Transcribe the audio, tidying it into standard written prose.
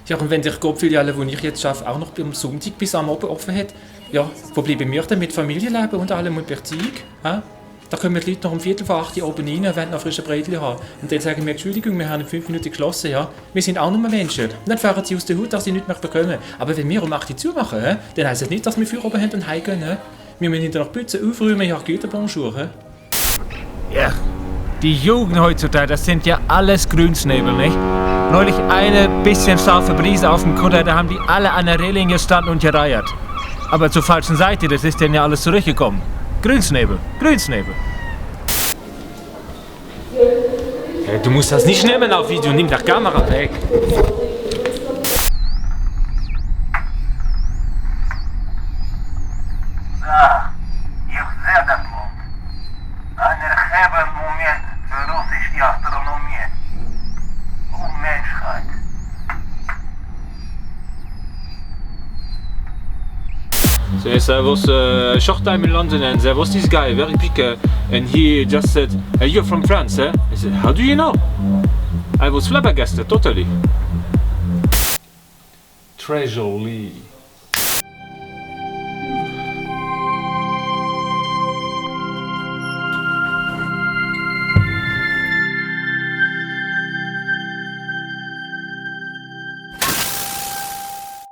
Ja, und wenn die Gopfiliale, wo ich jetzt arbeite, auch noch am Sonntag bis am Abend offen hat, ja, wo bleiben wir denn mit Familienleben und allem und Beziehung? Hä? Da kommen die Leute noch um 7:45 Uhr oben rein und wollen noch frische Brätchen haben. Und dann sagen wir, Entschuldigung, wir haben in 5 Minuten geschlossen, ja. Wir sind auch nur Menschen. Und dann fahren sie aus der Haut, dass sie nichts mehr bekommen. Aber wenn wir um 8 Uhr zumachen, dann heisst das nicht, dass wir für oben haben und heimgehen. Wir müssen hinter nach Bützen aufräumen, ja, Güter Bonjour. Ja, die Jugend heutzutage, das sind ja alles Grünsnebel, nicht? Neulich eine bisschen scharfe Brise auf dem Kutter, da haben die alle an der Reling gestanden und gereiert. Aber zur falschen Seite, das ist denen ja alles zurückgekommen. Grünsnebel, Grünsnebel. Ja, du musst das nicht nehmen auf Video, nimm die Kamera weg. Да, их Зедослов. Ein erhebender Moment für russische Astronomie und Menschheit. So, servus, short time in London and there was this guy, very big, and he just said, you're from France, eh? I said, how do you know? I was flabbergasted, totally. Treasure Lee.